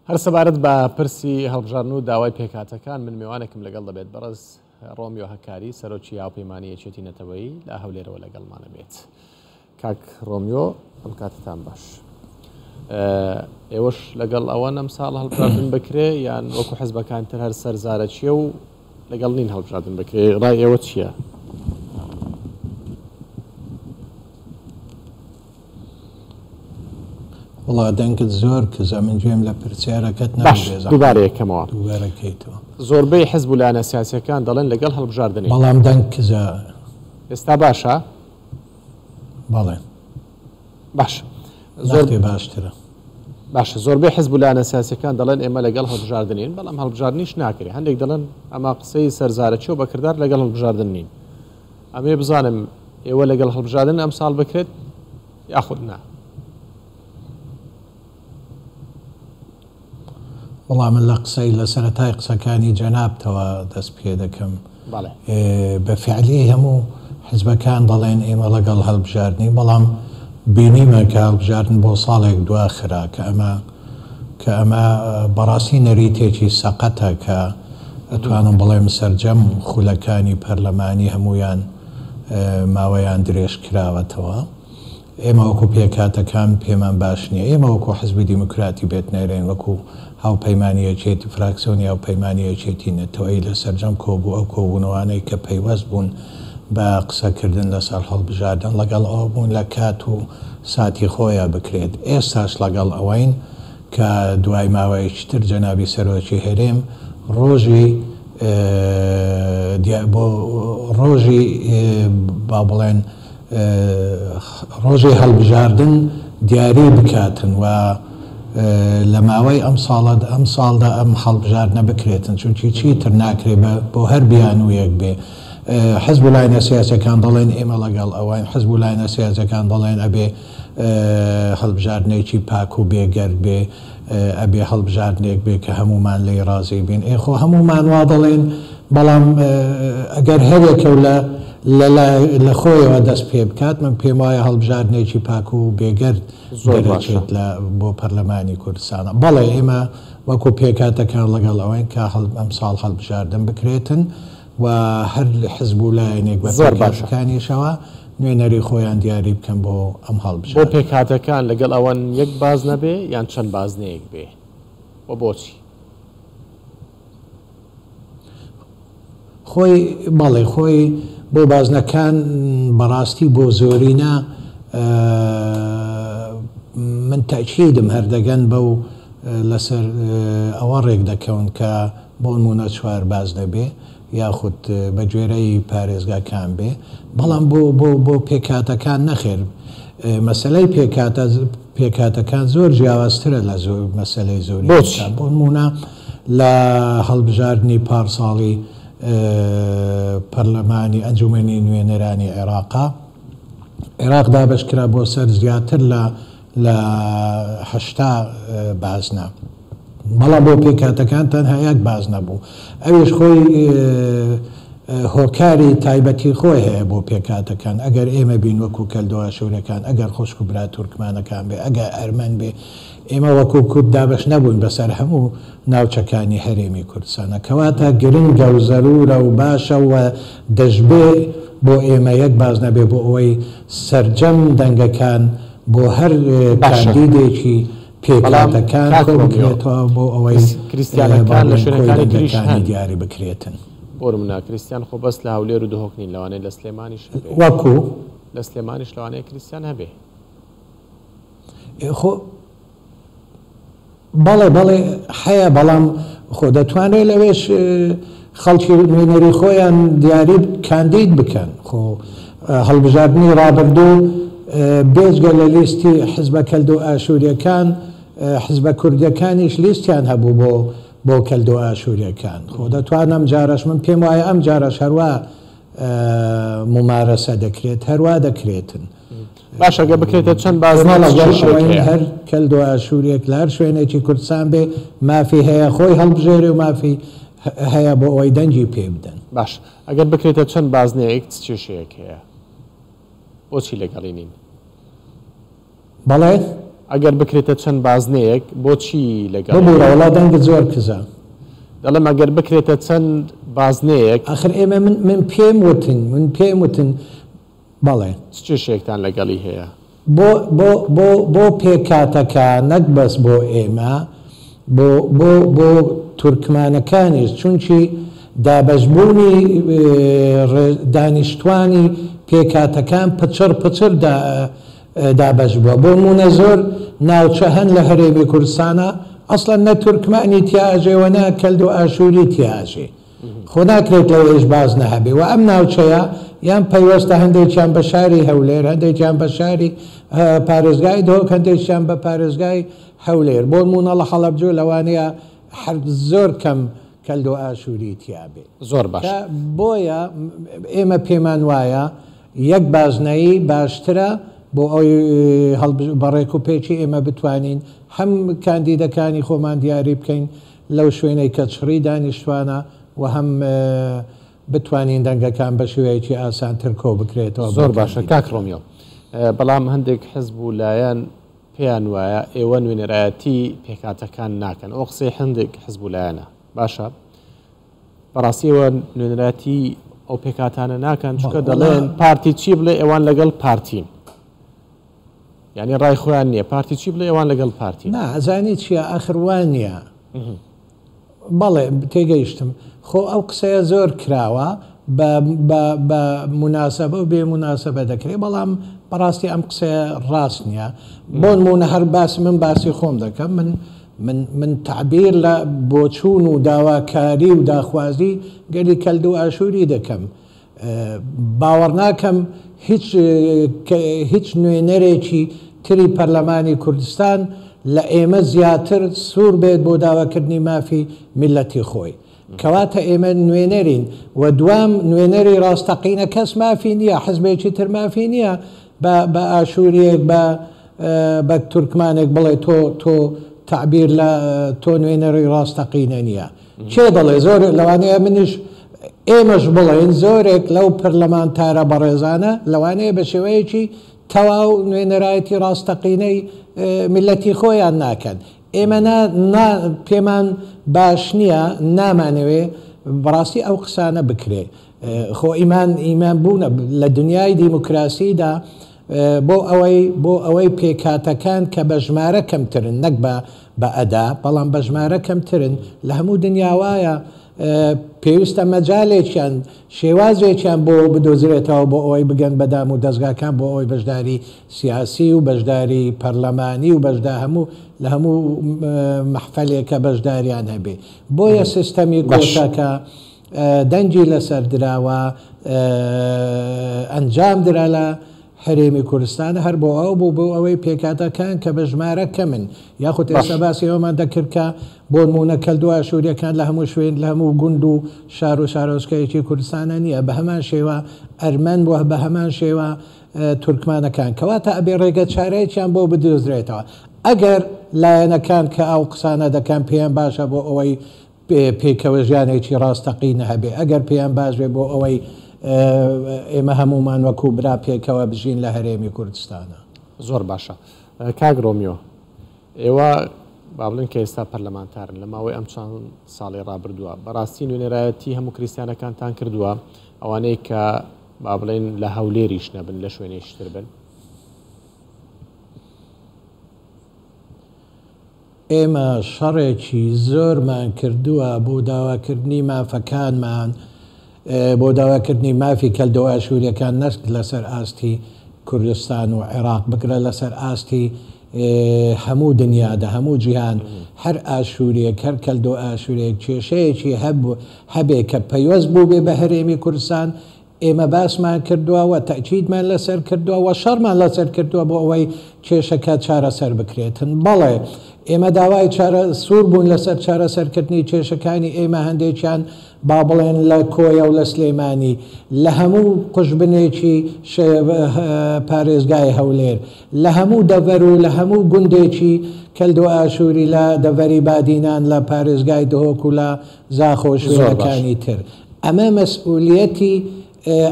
هەر سەبارەت بە پرسی هەڵبژاردن و داوای پێکهاتەکان من مێوانێکم لەگەڵ دەبێت بەڕێز ڕۆمیۆ هەکاری سەرۆکی هاوپەیمانی یەکێتی نەتەوەیی لە هەولێرەوە لەگەڵمانە بێت. کاک ڕۆمیۆ ئەم کاتتان باش. ئێوەش لەگەڵ ئەوەن ئەم ساڵ هەڵبژاردن بکرێ یان وەکو حزبەکان تر هەر سەرزارەکیە و لەگەڵ نین هەڵبژاردن بکرێ ڕای ئێوە چییە؟ وەڵا دەنگت زۆر کزە من گوێم لە پرسیارەکەت نەبوو باش بێ زەحمەت دووبارە یەکەمەوە دووبارە کەیتەوە. زۆربەی حزب و لایەنە سیاسیەکان دەڵێن لەگەڵ هەڵبژاردنین. بەڵام دەنگ کزە. ئێستا باشە؟ بەڵێ. باش زۆر نەختێ باشترە. باشە زۆربەی حزب و لایەنە سیاسیەکان دەڵێن ئێمە لەگەڵ هەڵبژاردنین بەڵام هەڵبژاردنیش ناکرێ هەندێک دەڵێن ئەمە قسەی سەرزارەکیە و بەکردار لەگەڵ هەڵبژاردن نین ئەمەوێ بزانم ئێوە لەگەڵ هەڵبژاردن ئەمساڵ بکرێت یاخود نا؟ وەڵا من لە قسەی لە سەرەتای قسەکانی جەنابتەوە دەست پێ دەکەم. بەڵێ. بە فیعلی هەموو حزبەکان دەڵێن ئێمە ڵەگەڵ هەڵبژاردنین، بەڵام بینیمان کە هەڵبژاردن بۆ ساڵێک دوا خرا کە ئەمە کە ئەمە بەڕاستی نەریتێکی سەقەتە کە ئەتوانم بڵێم سەرجەم خولەکانی پەرلەمانی هەموویان ماوەیان درێژ کراوەتەوە. ئێمە وەکو پێکهاتەکان پێمان باش نییە. ئێمە وەکو حزبی دیموکراتی بێت نەرێن، وەکو هاوپەیمانی یەکێتی، فراکسیۆنی هاوپەیمانی یەکێتی نەتەوەیی لە سەرجەم کۆبوو ئەو کۆبوونەوانەی کە پەیوەست بوون بە قسەکردن لەسەر هەڵبژاردن ڵەگەڵ ئەوە بوون لە کات و ساتی خۆیا بکرێت. ئێستاش ڵەگەڵ ئەوەین کە دوای ماوەیەکی تر جەنابی سەرۆکی هەرێم ڕۆژی بۆ ڕۆژی با بڵێن ڕۆژی هەڵبژاردن دیاری بکاتن و لە ماوەی ئەم ساڵە ئەم ساڵدا ئەم هەڵبژاردنە بکرێتن چونکی چیتر ناکرێ بە بۆ هەر بیانوویەک بێ حزب و لایەنە سیاسەکان دەڵێن ئێمە لەگەڵ ئەوەین حزب و لایەنە سیاسەکان دەڵێن ئەبێ هەڵبژاردنێکی پاک و بێگەرد بێ، ئەبێ هەڵبژاردنێک بێ کە هەموومان لێی ڕازی بین. ئێ خۆ هەموومان وا دەڵێین، بەڵام ئەگەر هەریەکەو لە لە خۆیەوە دەست پێ بکات، من پێم وایە هەڵبژاردنێکی پاک و بێگەرد زۆر باشە. دەرەچێت لە بۆ پەرلەمانی کوردستان. بەڵێ ئێمە وەکوو پێکهاتەکان لەگەڵ ئەوەین کە ئەمساڵ هەڵبژاردن بکرێتن. و هەر حزب و لایەنێک بە زۆر باشە. پێکهاتەکانیشەوە نوێنەری خۆیان دیاری بکەن بۆ ئەم بۆ هەڵبژاردنە. پێکهاتەکان لەگەڵ ئەوەن یەک بازنە بێ یان چەند بازنەیەک بێ و بۆچی؟ خۆی بەڵێ خۆی بۆ بازنەکان بەڕاستی بۆ زۆرینە من تەئکیدم هەر دەگەن بەو لەسەر ئەوە ڕێک دەکەون کە بۆنموونە چواربازنە بێ یاخود بە گوێرەی پارێزگاکان بێ، بەڵام بۆ بۆ بۆ پێکهاتەکان نەخێر مەسەلەی پێکهاتە پێکهاتەکان زۆر جیاوازترە لە زۆر مەسەلەی بۆچی؟ زۆرینەکان بۆنموونە لە هەڵبژاردنی پارساڵی پەرلەمانی ئەنجومەنی نوێنەرانی عێراقا عێراق دابەش کرا بۆ سەر زیاتر لە لە 80 بازنە. بەڵام بۆ پێکهاتەکان تەنها یەک بازنە بوو، ئەویش خۆی هۆکاری تایبەتی خۆی هەیە بۆ پێکهاتەکان، ئەگەر ئێمە بین وەکو کەلدۆ ئاشوورەکان، ئەگەر خوشک و برا تورکمانەکان بێ، ئەگەر ئەرمەن بێ، ئێمە وەکو کورد دابەش نەبووین بەسەر هەموو ناوچەکانی هەرێمی کوردستانە، کەواتە گرنگە و زەرورە و باشە و دەشبێ بۆ ئێمە یەک بازنە بێ بۆ ئەوەی سەرجەم دەنگەکان بۆ هەر باشە. کاندیدێکی بەڵام پێکهاتەکان کاک ڕۆمیۆ، کۆبکرێتەوە بۆ ئەوەی کریستیانەکان لە با بڵێین کۆی شوێنەکانی تریش دەنگەکانی هەن. دیاری بکرێتن. بۆ نمونە کریستیان خۆ بەس لە هەولێر و دهۆک نین لەوانەیە لە سلێمانیش هەبێ. وەکو؟ لە سلێمانیش لەوانەیە کریستیان هەبێ. ئێ خۆ بەڵێ بەڵێ هەیە بەڵام خۆ دەتوانرێت لەوێش خەڵکی نوێنەری خۆیان دیاری کاندید بکەن خۆ هەڵبژاردنی ڕابردوو بێجگە لە لیستی حزبە کەلدۆ ئاشووریەکان حزبە کوردیەکانیش لیستیان هەبوو بۆ بۆ کەلدۆ ئاشووریەکان خۆ دەتوان ئەم جارەش من پێم وایە ئەم جارەش هەروا مومارەسە دەکرێت هەروا دەکرێتن. باشە گەر بکرێتە چەند ئێمە بازنەیەک چ لەگەڵ کێشەیەک ئەوەین هەیە؟ هەر کەلدۆ ئاشووریەک لە هەر شوێنێکی کوردستان بێ مافی هەیە خۆی هەڵبژێرێ و مافی هەیە بۆ ئەوەی دەنگی پێ بدەن. باش ئەگەر بکرێتە چەند بازنەیەک چ کێشەیەک هەیە؟ بۆچی لەگەڵی نین؟ بەڵێ؟ ئەگەر بکرێتە چەند بازنەیەک بۆچی لەگەڵ ببورە وەڵا دەنگت زۆر کزە. دەڵێم ئەگەر بکرێتە چەند بازنەیەک. ئاخر ئێمە من من پێم وتن من پێم وتن بەڵێ. چ کێشەیەکتان لەگەڵی هەیە؟ بۆ بۆ بۆ بۆ پێکهاتەکە نەک بەس بۆ ئێمە بۆ بۆ بۆ تورکمانەکانیش چونکی دابەشبوونی دانیشتوانی پێکهاتەکان پچڕ پچڕ دابەش بووە بۆ نموونە زۆر ناوچە هەن لە هەرێمی کوردستانا ئەسڵەن نە تورکمانی تیا ئەژێ وە نە کەلد و ئاشووری تیا ئەژێ خۆ ناکرێت لەوێش بازنە هەبێ وە ئەم ناوچەیە یان پەیوەستە هەندێکیان بە شاری هەولێر هەندێکیان بە شاری پارێزگای دهۆک هەندێکیان بە پارێزگای هەولێر بۆ نموونە ڵە هەڵەبجە لەوانەیە هەر زۆر کەم کەلدۆ ئاشووری تیا بێ. زۆر باش. کە بۆیە ئێمە پێمان وایە یەک بازنەیی باشترە بۆ ئەوی بە ڕێکوپێکی ئێمە بتوانین هەم کاندیدەکانی خۆمان دیاری بکەین لەو شوێنەی کە چڕی دانیشتوانە و هەم بتوانین دەنگەکان بە شێوەیەکی ئاسانتر کۆ بکرێتەوە بۆ زۆر باشە کاک کاندیدەکان. ڕۆمیۆ، بەڵام هەندێک حزب و لایەن پێیان وایە ئێوە نوێنەرایەتی پێکهاتەکان ناکەن، ئەوە قسەی هەندێک حزب و لایەنە، باشە بەڕاستی ئێوە نوێنەرایەتی ئەو پێکهاتانە ناکەن چونکە دەڵێن پارتی چی بڵێ ئێوان لەگەڵ پارتین، یعنی ڕای خۆیان نییە، پارتی چی بڵێ ئێوان لەگەڵ پارتین. نا ئەزانی چییە ئاخر وا نییە. بەڵێ تێگەیشتم. خۆ ئەو قسەیە زۆر کراوە بە بە بە موناسەبە و بێ موناسەبە دەکرێ بەڵام بەڕاستی ئەم قسەیە ڕاست نییە. بۆنموونە هەر باس من باسی خۆم دەکەم من من من تەعبیر لە بۆچوون و داواکاری و داخوازی گەلی کەلد و ئاشووری دەکەم. باوەڕناکەم هیچ هیچ نوێنەرێکی تری پەرلەمانی کوردستان لە ئێمە زیاتر سوور بێت بۆ داواکردنی مافی میللەتی خۆی. کەواتە ئێمە نوێنەرین و دوام نوێنەری ڕاستەقینە کەس مافی نییە، حزبێکی تر مافی نییە بە بە ئاشوورییەک بە بە تورکمانێک بڵێ تۆ تۆ تەعبیر لە تۆ نوێنەری ڕاستەقینە نییە. کێ دەڵێ؟ زۆر لەوانەیە منیش ئێمەش بڵێین زۆرێک لەو پەرلەمانتارە بەڕێزانە لەوانەیە بە شێوەیەکی تەواو نوێنەرایەتی ڕاستەقینەی میللەتی خۆیان ناکەن. ئێمە نا نا پێمان باش نییە نامانەوێ بەڕاستی ئەو قسانە بکرێ. خۆ ئیمان ئیمان بوونە لە دنیای دیموکراسیدا بۆ ئەوەی بۆ ئەوەی پێکهاتەکان کە بە ژمارە کەمترن نەک بە بە ئەدا بەڵام بە ژمارە کەمترن لە هەموو دنیا وایە پێویستە مەجالێکیان شێوازێکیان بۆ بدۆزرێتەوە بۆ ئەوەی بگەن بە دام و دەزگاکان بۆ ئەوەی بەشداری سیاسی و بەشداری پەرلەمانی و بەشدا هەموو لە هەموو مەحفەلێکە بەشداریان هەبێ بۆیە سیستەمی کۆتا کە دەنگی لەسەر دراوە ئەنجام درا لە هەرێمی کوردستان هەر بۆ ئەو بوو بۆ ئەوەی پێکهاتەکان کە بە ژمارە کەمن یاخود ئێستا باسی ئەوەمان دەکرد کە بۆ نموونە کەلدو ئاشووریەکان لە هەموو شوێن لە هەموو گوند و شار و شارۆچکەیەکی کوردستانە نییە بە هەمان شێوە ئەرمەن و بە هەمان شێوە تورکمانەکان کەواتە ئەبێ ڕێگە چارەیەکیان بۆ بدۆزرێتەوە ئەگەر لایەنەکان کە ئەو قسانە دەکەن پێیان باشە بۆ ئەوەی پێکەوە ژیانێکی ڕاستەقینە هەبێ ئەگەر پێیان باش بێ بۆ ئەوەی ئێمە هەموومان وەکو برا پێکەوە بژین لە هەرێمی کوردستانا. زۆر باشە کاک ڕۆمیۆ ئێوە با بڵێن کە ئێستا پەرلەمانتارن لە ماوەی ئەم چەند ساڵەی ڕابردووە بەڕاستی نوێنەرایەتی هەموو کریستیانەکانتان کردووە ئەوانەی کە با بڵێن لە هەولێریش نەبن لە شوێنێکی تر بن؟ ئێمە شەڕێکی زۆرمان کردووە بۆ داواکردنی مافەکانمان، بۆ داواکردنی مافی کەلدۆئاشوورییەکان نەک لەسەر ئاستی کوردستان و عێراق، بگرە لەسەر ئاستی هەموو دنیادا، هەموو جیهان، هەر ئاشوورییەک، هەر کەلدۆئاشوورییەک کێشەیەکی هەبێ کە پەیوەست بووبێ بە هەرێمی کوردستان، ئێمە باسمان کردووە و تەئکیدمان لەسەر کردووە و شەڕمان لەسەر کردووە بۆ ئەوەی کێشەکە چارەسەر بکرێتن. بەڵێ ئێمە داوای چارە سوور بوون لەسەر چارەسەرکردنی کێشەکانی ئێمە هەندێکیان با بڵێن لە کۆیە و لە سلێمانی لە هەموو قوژبنێکی پارێزگای هەولێر لە هەموو دەڤەر و لە هەموو گوندێکی کەلدۆئاشووری لە دەڤەری بادینان لە پارێزگای دهۆک و لە زاخۆ شوێنەکانی تر. ئەمە مەسئولیەتی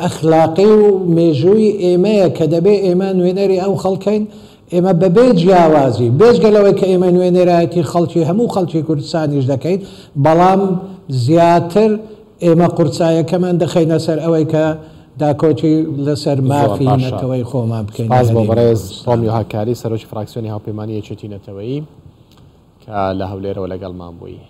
ئەخلاقی و مێژووی ئێمەیە کە دەبێ ئێمە نوێنەری ئەو خەڵکەین، ئێمە بەبێ جیاوازی، بێجگە لەوەی کە ئێمە نوێنەرایەتی خەڵکی هەموو خەڵکی کوردستانیش دەکەین، بەڵام زیاتر ئێمە قورسایەکەمان دەخەینە سەر ئەوەی کە داکۆکی لەسەر زۆر مافی باشە. نەتەوەی خۆمان بکەین لە سوپاس بۆ هەرێمی بەڕێز کوردستان. ڕۆمیۆ هاکاری، سەرۆکی فراکسیۆنی هاوپەیمانی یەکێتی نەتەوەیی کە لە هەولێرەوە لەگەڵمان بووی.